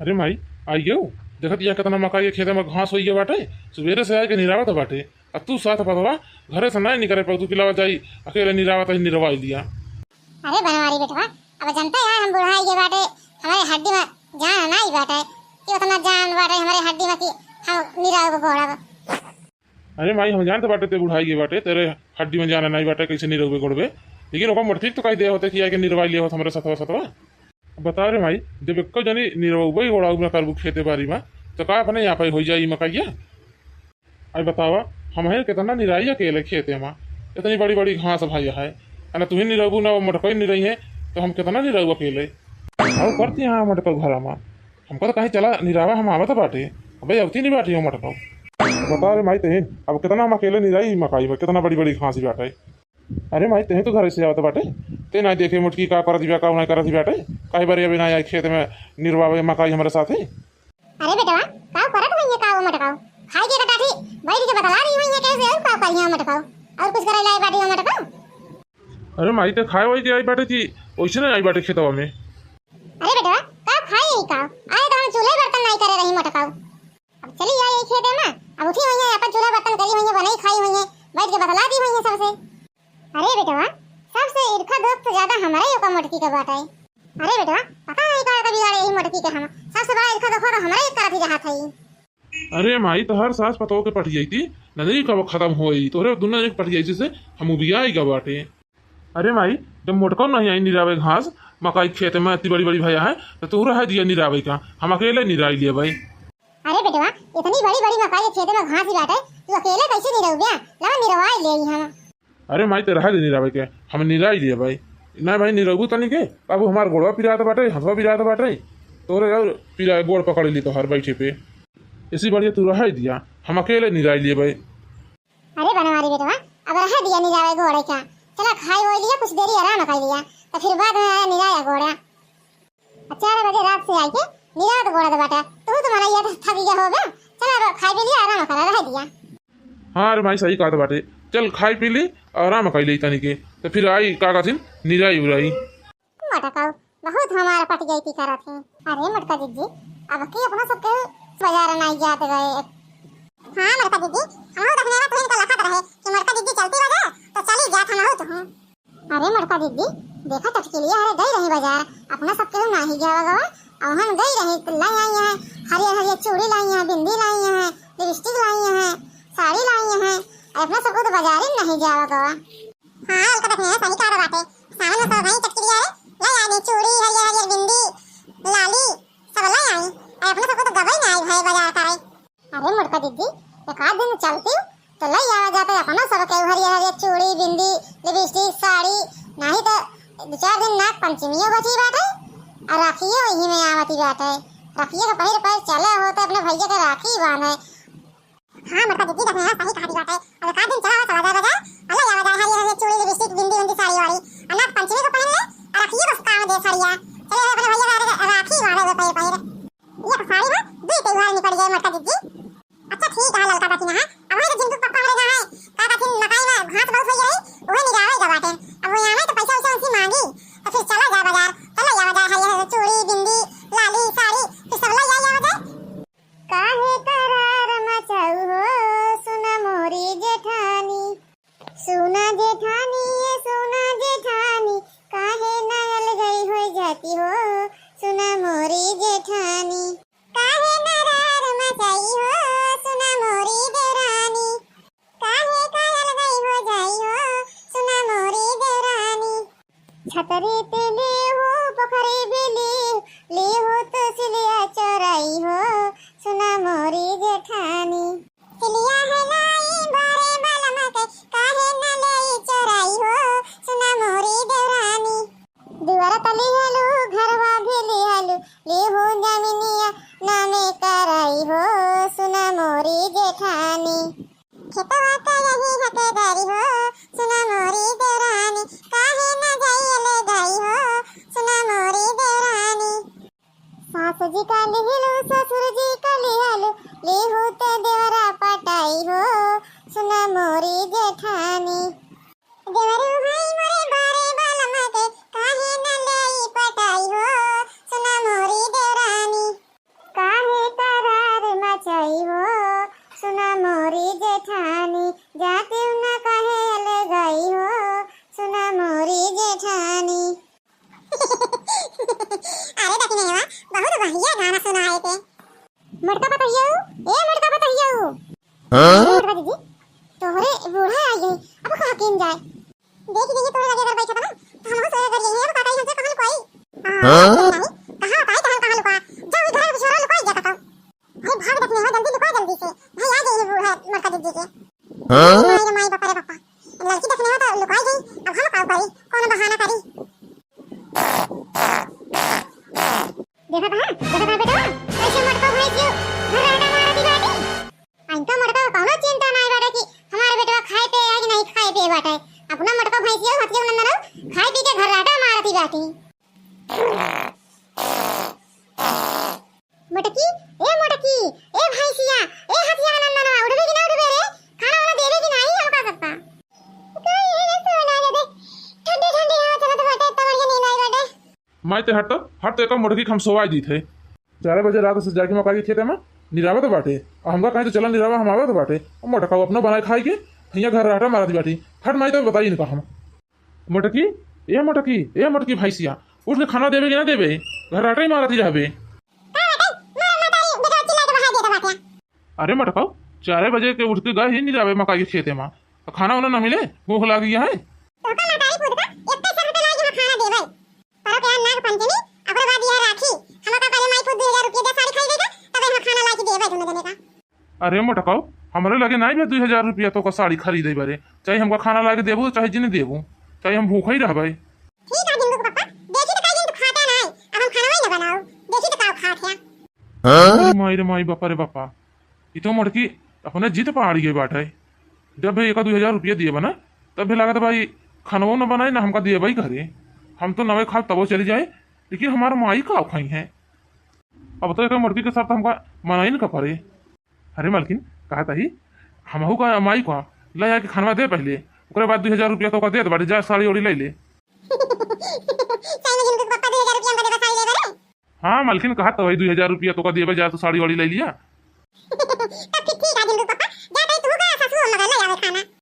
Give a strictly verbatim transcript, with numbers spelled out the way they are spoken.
अरे माई, आइ गयो? देखत या केतना मकई के खेते में घास होइ गए बाटे, सुबेरे से आइ के निरावत बाटे। आ तू साथ पतवा घरे से नाहीं निकरे पाऊ, तू पिलावा जाई, अकेले निरावत ही निरवाइ लिया। अरे बनवारी बेटवा, अब जनते हैं हम बुढ़ाइ गए बाटे, हमरे हड्डी में जान नाहीं बाटे, कि उतना जान बाटे हमरे हड्डी में कि हम निराव गोड़ब। अरे माई, हम जानत बाटे ते बुढ़ाइ गए बाटे, तेरे हड्डी में जान नाहीं बाटे, कैसे निरउबे गोड़बे, लेकिन ओका मोटकी तो कहि दे होते कि आइ के निरवाइ लिया होत हमरे सथवा सथवा। बता रे माई, जब एक्को जनी निरउबे गोड़ाउबे ना करबू खेते बारी में, तो का अपने यहाँ पे होइ जाई मकइया? आई बतावा, हमही केतना निराई अकेले खेते में, इतनी बड़ी बड़ी घास भइ है, अना तुही निरउबू ना, वो मोटकई निरई है, तो हम केतना निरउबू अकेले? अउ करती हाँ मोटकऊ घरा में, हमका तो कहीं चला निरावा, हम आवत बाटे, अबे अवती नहीं बाटी हो मोटकऊ। बता रे माई तहिन, अब केतना हम अकेले निराई मकई में, केतना बड़ी बड़ी घास बाटे। अरे माई, तहिन तो घरे से आवत बाटे, ते नाहीं देखे मोटकी का करत बा, का नाहीं करत बाटे, काहे बारे अबे नाहीं आई खेत में निरवावे मकई हमरे साथे। अरे बेटवा, का करत होइए का वो मोटकऊ? खाइ के कटाठी बैठ के बतला रही होइए कैसे, अउर का करिए मोटकऊ? अउर कुछ करे लाए बाटी हो मोटकऊ? अरे माई, ते खाए वाई के आई बाटे कि वैसे नहीं आई बाटे खेतवा में? अरे बेटवा, का खाई यही का? आए तो हम चूल्हे बर्तन नाहीं करे रही मोटकऊ। अब चली आई यही खेते में, अब उठी होइए, अपन चूल्हा बर्तन करी होइए, बनाई खाई होइए, बैठ के बतला दी होइए सबसे। अरे बेटवा, सबसे ईर्खा दोस्त ज्यादा हमरे ओका मोटकी के बाटे। अरे बेटवा, पता नहीं का का बिगाड़े यही मोटकी के हम, सबसे बड़ा ईर्खा दोस्त तो हमरे एक तरफ ही जहाँ था। अरे माई, तोहर सास पतोह के पटियाई थी, नजरी कब खत्म होई, तोहरे दुनो जने के पटियाई से हम उबियाई गा बाटे। अरे माई, जब मोटको नहीं आई निरावे घास, मकई खेत में इतनी बड़ी बड़ी भया है, तो तू रह दिया निरावे का, हम अकेले निराई लिए भाई। अरे बेटवा, इतनी बड़ी बड़ी मकई के खेत में घास ही बाटे, तू अकेले कैसे निरउबे? लावा निरवाई ले हम। अरे माई, ते रह दे निरावे के, हम निराई लिए भाई। ना भाई, निरउबू तनी के, बाबू हमार गोड़वा पिरात बाटे, हथवा पिरात बाटे, तोरे और पिराए गोड़ पकड़ ली तोहर बैठे पे। इसी बढ़िया तू रह दिया, हम अकेले निराई लिए भाई। अरे बनवारी बेटवा, अब रह दिया निरावे गोड़े का, चला खाई वोई लिया, कुछ देरी आराम कर लिया, तो फिर बाद में आया निराया गोड़ा। चार बजे रात से आई के निरावत गोड़ा दे बाटा, तू तो मनैया तो थक गया होगा, चला अब खाई पी लिया, आराम करा, रह दिया। हाँ रे माई, सही कहत बाटे, चल खाई पी ली, आराम कर ली तनी के, तो फिर आई का कहथिन निराई उराई। मोटकऊ बहुत हमारा पटियाई करत है। अरे मोटका दीदी, अब की अपना सबके बाजार नहीं जात गए। हाँ मोटका दीदी, हम दखनेवा तुहिन का लखत रहे कि मोटका दीदी चलती बाजार, तो चली जात हम हो तुहूँ। अरे मोटका दीदी, देखा टटकिलिया हरे गई रही बाजार, अपना सबके नहीं गया गवा, और हम गई रही तो लाई आई है, हरियर हरियर चूड़ी लाई है, बिंदी लाई है, लिपस्टिक लाई है, साड़ी लाई है, और अपना सबको तो बाजार ही नहीं गया गवा। हाँ, अलका दखनेवा सही कहा बाटे। सावन में सब भाई चटकी लिया रे, ले आई चूड़ी, हरियर हरियर बिंदी, लाली, सब ले आई। अरे अपने सबको तो गबई ना आई भाई बाजार करे। अरे मोटका दीदी, एक आध दिन चलती हूँ, तो ले आवा जाते अपना सब के हरियर हरियर चूड़ी, बिंदी, लिपस्टिक, साड़ी, नहीं तो दो चार दिन नाग पंचमियों बची बाटे, और राखियों यही में आवती बाटे। राखियों के पहिर पहिर चले हो तो अपने भैया के राखी बांधे। हाँ, मोटका दीदी, दखनेवा सही कहा बाटे। अब का दिन चला, चला जाए बाजार, अल्लाह जाए बाजार, हरियर हरियर चूड़ी, लिपस्टिक, बिंदी उंदी, साड़ी वाड़ी, और नाग पंचमी को पहन ले, और रखिए बस काम दे सड़िया। चले अपने भैया का राखी बांधे हुए पहिर पहिर। ये तो साड़ी में दो त्योहार निकल गए मोटका दीदी। अच्छा ठीक है, ललका बची ना है, अब वही तो जिनको पप्पा हमारे यहाँ है, का कहथिन मकई में घास बहुत हो गई, वही निरावे का बाटे। अब वो यहाँ में तो पैसा वैसा उनसे मांगी, तो फिर चला जाए बाजार, चला जाए बाजार, हरियर हरियर चूड़ी, बिंदी, लाली, साड़ी, फिर सब ला जाए बाजार। काहे करार मचाऊ हो, सुन मोरी जेठानी। सुना जेठानी, ये सुना जेठानी, काहे ना अलगई हो जाती हो, सुन मोरी जेठानी। काहे करार मचाई हो, सुन मोरी देवरानी। काहे का अलगई हो जाई हो, सुन मोरी देवरानी। छतरी पे ले हो, पोखरी भी ले, ले हो तो सिलिया चोराई हो, सुना मोरी जेठानी। सिलिया है लाई बारे बालम के, काहे न लेई चोराई हो, सुना मोरी देवरानी। दुआरा तली हलू, घरवा भी ले हलू, ले हो जमीनिया नामे कराई हो, सुना मोरी जेठानी। खेतवा का यही हकेदारी हो, सुना मोरी देवरानी, काहे न जाई ले जाई हो, सुना मोरी देवरानी। सास जी का लिहलू, ससुर जी का लिहलू, लिहू ते देवरा पटाई हो, सुना मोरी जेठानी। देवरू भाई मोरे बारे बालम के, काहे न लेई पटाई हो, सुना मोरी देवरानी। भैया गाना सुनाए थे। मोटका पतोहियो, ए मोटका पतोहियो। हाँ? अरे मोटका दीदी, तोहरे बूढ़ा आई गई, अब कहाँ किन जाए? देखि देखि तोहरे लगे अगर बैठे बा ना, तो हमहू सोए अगर यही अब काका हमसे कहाँ लुकाई? हाँ? नहीं, कहाँ बताई, कहाँ, कहाँ लुका? जाओ घर के छोरा लुकाई जा कतौ। अरे भाग देखने हो, जल्दी लुका जल्दी से। भाई आ गई है बूढ़ा मोटका दीदी के। हाँ? माई रे माई, बापा रे बापा। लड़की देखने हो तो लुकाई गई, अब हम का करी, कौन बहाना करी? देखा कहाँ, देखा कहाँ बेटवा, कैसे मोटका भैंसियो घर राटा मारती बाटी। इनका मोटका कौनो चिंता नहीं बाटे कि हमारे बेटवा खाए पे है कि नहीं खाए पे बाटे। अपना मोटका भैंसियो हथिया नंदनो खाए पी के घर राटा मारती बाटी। मोटकी, ए मोटकी, ए भैंसिया, ए हथिया नंदनवा, उठबे कि ना उठबे रे? खाना वाना देबे कि नहीं हमका सबका? कोई है रे सोना रे दे। ठंडी ठंडी हवा चलत बाटे, इतना बढ़िया नींद आई बाटे। माई ते हट तो, हट तो, एका मोटकी के हम सोवाई दीत है। चार बजे रात से जाके मकई के खेते में निरावत बाटे। और हमका कहीं तो चला निरावा हम आवत बाटे। और मोटका अपना बनाए खाई के, हियाँ घर राटा मारत बाटी। हट माई तो बताई इनका हम। मोटकी, ए मोटकी, ए मोटकी भैंसिया, उठ के खाना देबे कि ना देबे? घर राटा ही मारत ही रहबे। का बाटे? मारा मतारी, बेटा चिल्ला के बहा देता बाटे। अरे मोटकाऊ, चार बजे के उठ के गए ही निरावे मकई के खेते में। तो खाना वाना ना मिले, भूख लागी है। तो का मतारी खुद का एक पैसा रुपया लागी हम खाना देबे। परब यार नाग पंचमी, ओकरे बाद यह राखी, हम का करे माई खुद दो हजार रुपया दे साड़ी खरीदे का, तबे हम खाना लाके देबे दोनों जने का। अरे मोटकाऊ, हमरे लगे नाई बे दो हजार रुपया तो का साड़ी खरीदे बरे, चाहे हमका खाना लाके देबू, चाहे जिन देबू, चाहे हम भूखा ही रहबे। ठीक है झिंगू के पापा, देखी तो कई दिन तू खाता नाई, अब हम खाना ही ना बनाओ, देखी तो का खात है। अरे माई रे माई, बापा रे बापा, ई तो मोटकी अपने जिद पर अड़ गई बाटे। जब भी एक दो हजार रुपया दिए बना, तब भी लागत भाई खानवो न बनाए ना हमका दिए भाई घरे। हम तो नवे खाब तबो चली जाए, लेकिन हमार माई का खाई है। अब तो एक मोटकी के साथ हमका मनाई न का पड़े। अरे मालकिन, कहा तही हमहू का माई का ले आके खानवा दे पहले, ओकरे बाद दो हजार रुपया तो ओका दे दे बाटे, जा साड़ी ओड़ी ले ले। सही में झिंगू के पापा दो हजार रुपया हमका देबा साड़ी लेबे रे? हाँ मालकिन, कहा तो भाई दो हजार रुपया तो ओका देबे, जा तो साड़ी वाड़ी ले लिया।